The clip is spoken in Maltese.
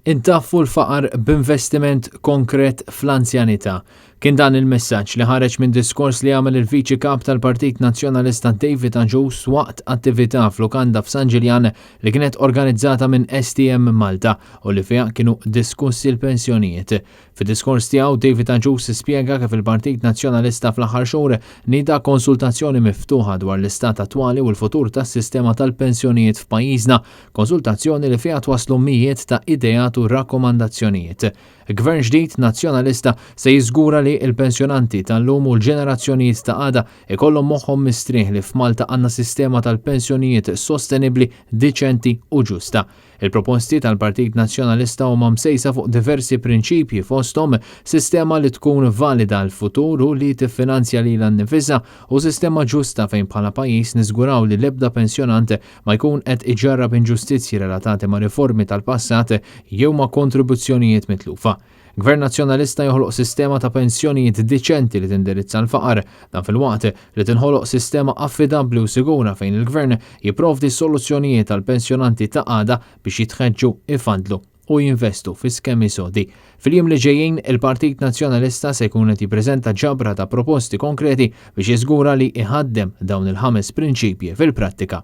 Intaffu l-faqar b'investiment konkret fl-anzjanità. Kien dan il-messaġġ li ħareġ minn diskors li għamel il-Viċi Kap tal-Partit Nazzjonalista David Agius waqt attività f'lukanda f'San Ġiljan li kienet organizzata minn STM Malta u li fiha kienu diskussi l-pensjonijiet. Fid-diskors tiegħu David Agius spjega kif il-Partit Nazzjonalista fl-aħħar xhur nieda konsultazzjoni miftuħa dwar l-istat attwali u l-futur tas-sistema tal-pensjonijiet f'pajjiżna, konsultazzjoni li fiha twasslu mijiet ta' ideat u rakkomandazzjonijiet. Gvern ġdid Nazzjonalista se jiżgura li l-pensjonanti tal-lum u l-ġenerazzjonijiet ta' għada ikollhom moħħhom mistrieħ li f'Malta għandna sistema tal-pensjonijiet sostenibbli, diċenti u ġusta. Il-proposti tal-Partit Nazzjonalista huma msejsa fuq diversi prinċipji fosthom sistema li tkun valida għall-futur u li tiffinanzja lilha nnifisha u sistema ġusta fejn bħala pajjiż niżguraw li l-ebda pensjonant ma jkun qed iġarrab inġustizzji relatati ma' riformi tal-passat jew ma' kontribuzzjonijiet mitlufa. Gvern Nazzjonalista joħloq sistema ta' pensjonijiet diċenti li tindirizza l-faqar, dan filwaqt li tinħoloq sistema affidabbli u sigura fejn il-Gvern jipprovdi soluzzjonijiet għall-pensjonanti ta' għada biex jitħeġġu jfaddlu u jinvestu fi skemi sodi. Fil-jiem li ġejjin, il-Partit Nazzjonalista se jkun qed jippreżenta ġabra ta' proposti konkreti biex jiżgura li iħaddem dawn il-ħames prinċipji fil-prattika.